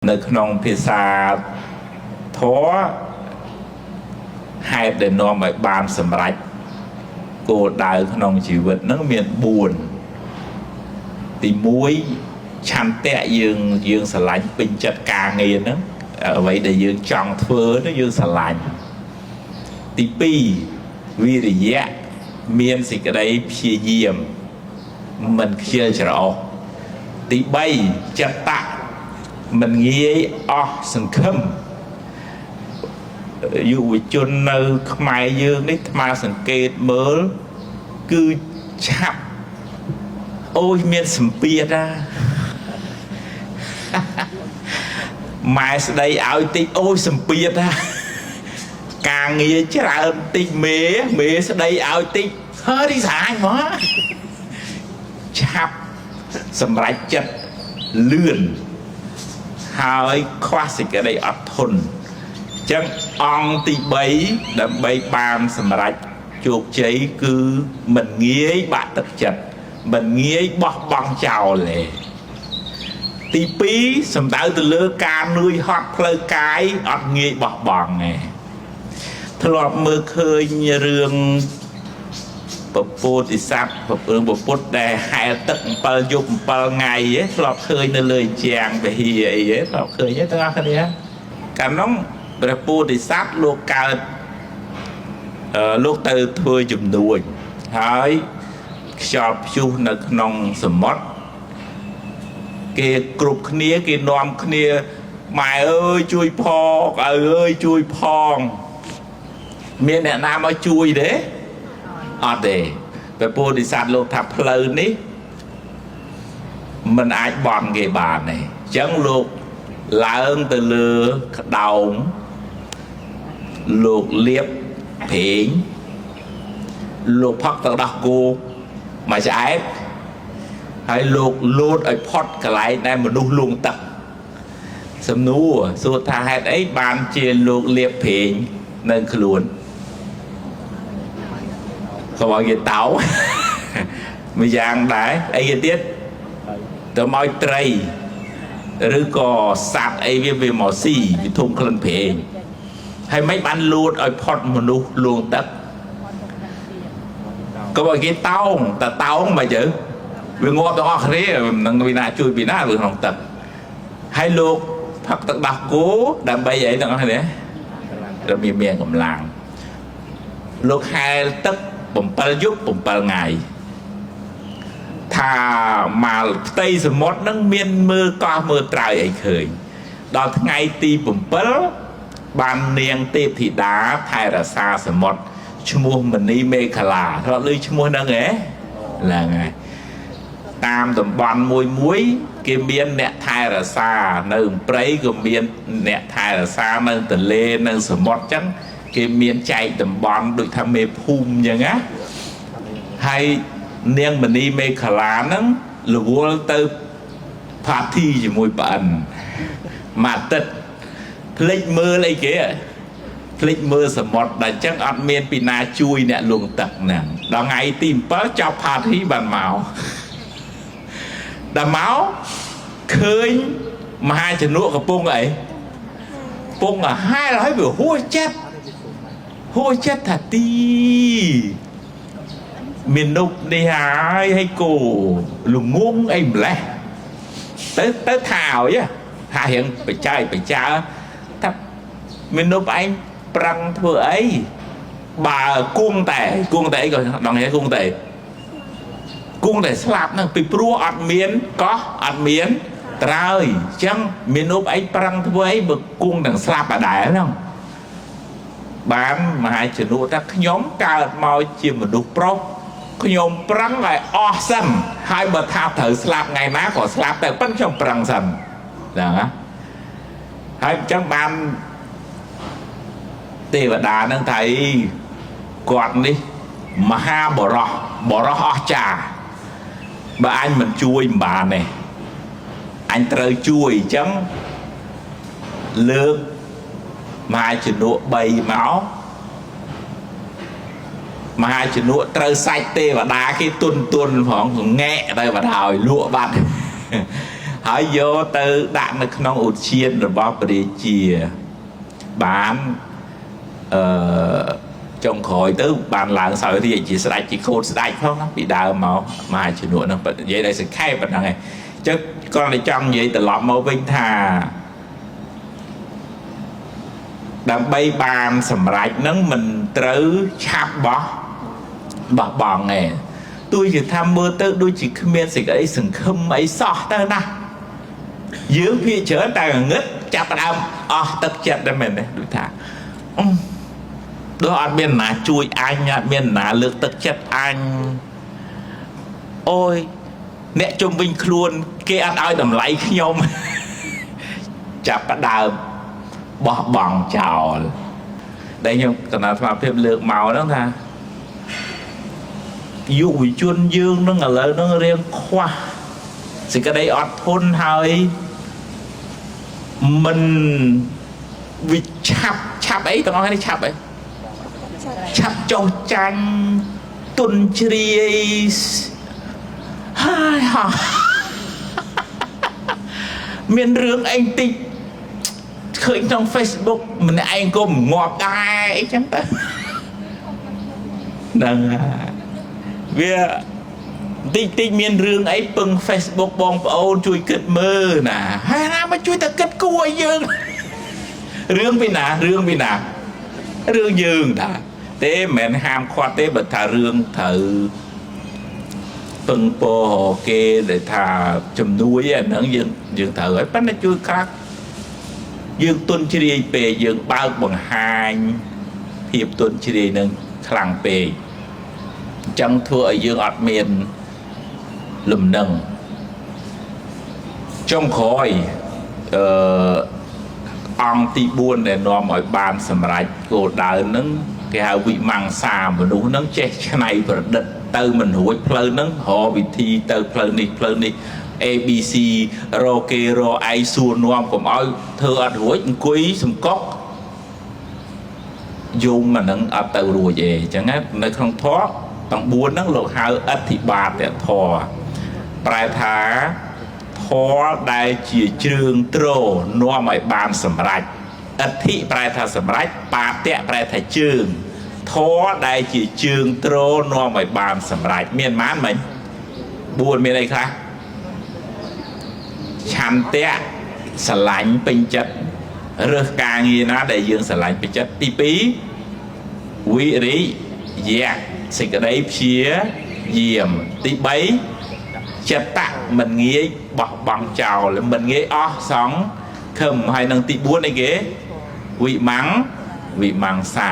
នៅក្នុងភាសាធម៌ហេតុដែលនាំឲ្យបានសម្រេចគោលដៅក្នុងជីវិតហ្នឹងមាន4ទី1ឆន្ទៈយើងយើងស្រឡាញ់ពេញចិត្តការងារហ្នឹងអ្វីដែលយើងចង់ធ្វើនោះយើងស្រឡាញ់ទី2វិរិយៈមានសេចក្តីព្យាយាមមិនខ្ជិលច្រអូសទី3ចិត្តៈមិនងាយអស់សង្ឃឹមយុវជននៅខ្មែរយើងនេះថ្មសង្កេតមើលគឺឆាប់អូយមានសម្ពាធណាម៉ែស្ដីឲ្យតិចអូយសម្ពាធណាការងារច្រើនតិចមេមេស្ដីឲ្យតិចហើយរីសាញមកឆាប់សម្រេចចិត្តលឿនហើយខ្វះសេចក្តីអត់ធន់អញ្ចឹងអង្គទី3ដើម្បីបានសម្រេចជោគជ័យគឺមិនងាយបាក់ទឹកចិត្តមិនងាយបោះបង់ចោលទេទី2សំដៅទៅលើការនឿយហត់ផ្លូវកាយអត់ងាយបោះបង់ទេធ្លាប់មើលឃើញរឿងពពោធិសត្វរឿងពពុទ្ធដែលហែលទឹក7យប់7ថ្ងៃឯងធ្លាប់ឃើញនៅលើជាងពហិអីឯងធ្លាប់ឃើញទេទាំងអស់គ្នាកាលនោះព្រះពោធិសត្វលោកកើតលោកទៅធ្វើជំនួញហើយខ្យល់ព្យុះនៅក្នុងសមុទ្រគេគ្រប់គ្នាគេនាំគ្នាម៉ែអើយជួយផងឪអើយជួយផងមានអ្នកណាមកជួយទេអត់ទេព្រះពោធិសត្វលោកថាផ្លូវនេះមិនអាចបន់គេបានទេអញ្ចឹងលោកឡើងទៅលើក្តោងលោកលៀបប្រេងលោកផឹកទឹកដោះគោមួយឆ្អែតហើយលោកលោតឲ្យផុតកន្លែងដែលមនុស្សលងទឹកសំណួរសួរថាហេតុអីបានជាលោកលៀបប្រេងនៅខ្លួនក៏មកគេតោមួយយ៉ាងដែរអីគេទៀតទៅមកត្រីឬក៏សត្វអីវាមកស៊ីវាធំក្លិនប្រេងហើយមិនបានលួតឲ្យផុតមនុស្សលងទឹកក៏មកគេតោងតែតោងមកជើវាងាប់ទាំងអស់គ្នាមិននឹងវិណាជួយពីណាវាក្នុងទឹកហើយលោកផឹកទឹកដោះគោដើម្បីអីទាំងអស់គ្នាដើម្បីមានកម្លាំងលោកហែលទឹក7យប់7ថ្ងៃថាមកផ្ទៃសមុទ្រនឹងមានមើលកោះមើលត្រើយអីឃើញដល់ថ្ងៃទី7បាននាងទេពធីតាថែរក្សាសមុទ្រឈ្មោះមនីមេខលាធ្លាប់ឮឈ្មោះហ្នឹងហ៎ហ្នឹងហើយតាមតំបន់មួយមួយគេមានអ្នកថែរក្សានៅព្រៃក៏មានអ្នកថែរក្សានៅទន្លេនៅសមុទ្រចឹងគេមានចែកតំបន់ដូចថាមេភូមិចឹងណាហើយនាងមនីមេខលាហ្នឹងរវល់ទៅផាធីជាមួយប្អិនមួយអាទិត្យភ្លេចមើលអីគេភ្លេចមើលសមុទ្រដល់ចឹងអត់មានពីណាជួយអ្នកលងទឹកហ្នឹងដល់ថ្ងៃទី7ចប់ផាធីបានមកដល់មកឃើញមហាជនុកំពុងអីពងអាហែលហើយវាហួសចិត្តហួសចិត្តថាទីមនុស្សនេះហើយឲ្យគោល្ងងអីម្លេះទៅថាឲ្យថារៀងបច្ច័យបច្ចើថាមនុស្សឯងប្រឹងធ្វើអីបើគង់តែអីក៏ដល់ហេគង់តែស្លាប់ហ្នឹងពីព្រោះអត់មានកោះអត់មានត្រើយអញ្ចឹងមនុស្សឯងប្រឹងធ្វើអីបើគង់នឹងស្លាប់ដដែលហ្នឹងបានមហាជនុថាខ្ញុំកើតមកជាមនុស្សប្រុសខ្ញុំប្រឹងឲ្យអស់សិនហើយបើថាត្រូវស្លាប់ថ្ងៃណាក៏ស្លាប់តែប៉ុនខ្ញុំប្រឹងសិនហ្នឹងណាហើយអញ្ចឹងបានទេវតាហ្នឹងថាអីគាត់នេះមហាបរោះបរោះអស្ចារ្យបើអញមិនជួយមិនបានទេអញត្រូវជួយអញ្ចឹងលើកមហាជនុ3មកមហាជនុត្រូវសាច់ទេវតាគេទុនទុនផងងែកទៅបាត់ហើយលក់បាត់ ហើយយកទៅដាក់នៅក្នុងឧទ្យានរបស់ព្រះរាជាបានអឺចុងក្រោយទៅបានឡើងសោយរាជជាស្ដេចជាកូនស្ដេចផងណាពីដើមមកមហាជនកហ្នឹងនិយាយដោយសង្ខេបប៉ុណ្ណឹងឯងអញ្ចឹងគ្រាន់តែចង់និយាយត្រឡប់មកវិញថាដើម្បីបានសម្រេចហ្នឹងមិនត្រូវឆាប់បោះបោះបង់ឯងទោះជាថាមើលទៅដូចជាគ្មានសេចក្តីសង្ឃឹមអីសោះទៅណាយើងភាគច្រើនតែងងឹតចាប់ផ្ដើមអស់ទឹកចិត្តដែរមែនទេដូចថាអឺដូចអត់មានណាជួយអញអត់មានណាលើកទឹកចិត្តអញអូយអ្នកជុំវិញខ្លួនគេអត់ឲ្យតម្លៃខ្ញុំ ចាប់ផ្ដើមបោះបង់ចោលដែលខ្ញុំកណ្ដាលស្មារតីលើកមកហ្នឹងថាយុវជនយើងនឹងឥឡូវហ្នឹងរៀងខ្វះសេចក្តីអត់ធន់ហើយមិនវិឆាប់ឆាប់អីទាំងអស់នេះឆាប់អីឆាប់ចុះចាញ់ទុនជ្រាយហើយហោះមានរឿងអីតិចឃើញក្នុង Facebook ម្នាក់ឯងក៏ងាប់ដែរអីចឹងទៅហ្នឹងហើយវាតិចតិចមានរឿងអីពឹង Facebook បងប្អូនជួយគិតមើលណាហើយណាមកជួយតែគិតគួរឲ្យយើងរឿងពីណារឿងពីណារឿងយើងតាទេមិនមែនហាមឃាត់ទេបើថារឿងត្រូវពឹងពោគេដែលថាជំនួយអាហ្នឹងយើងយើងត្រូវហើយប៉ុន្តែជួយខ្លះយើងទុនជ្រាយពេកយើងបើកបង្ហាញភាពទុនជ្រាយនឹងខ្លាំងពេកអញ្ចឹងធ្វើឲ្យយើងអត់មានលំនឹងចុងក្រោយអឺអង្គទី4ដែលនាំឲ្យបានសម្រេចគោលដៅហ្នឹងគេហៅវិមង្សាមនុស្សហ្នឹងចេះច្នៃប្រឌិតទៅមិនរួចផ្លូវហ្នឹងរកវិធីទៅផ្លូវនេះផ្លូវនេះ A B C រកគេរកឯងសួរនាំកុំឲ្យធ្វើអត់រួចអង្គុយសំកុកយំអាហ្នឹងអត់ទៅរួចទេអញ្ចឹងណានៅក្នុងធម៌ទាំង4ហ្នឹងលោកហៅអធិបាតធម៌ប្រែថាធម៌ដែលជាជ្រឿងទ្រនាំឲ្យបានសម្រេចអធិប្រែថាសម្រេចបាតៈប្រែថាជើងធម៌ដែលជាជើងទ្រនាំឲ្យបានសម្រេចមានប៉ុន្មានមិញ4មានអីខ្លះឆន្ទៈស្រឡាញ់ពេញចិត្តរើសការងារណាដែលយើងស្រឡាញ់ពេញចិត្តទី2វិរិយៈសេចក្តីព្យាយាមទី3ចិត្តៈមិនងាយបោះបង់ចោលមិនងាយអស់សង្ឃឹមហើយនឹងទី4អីគេវិមង្វិមង្សា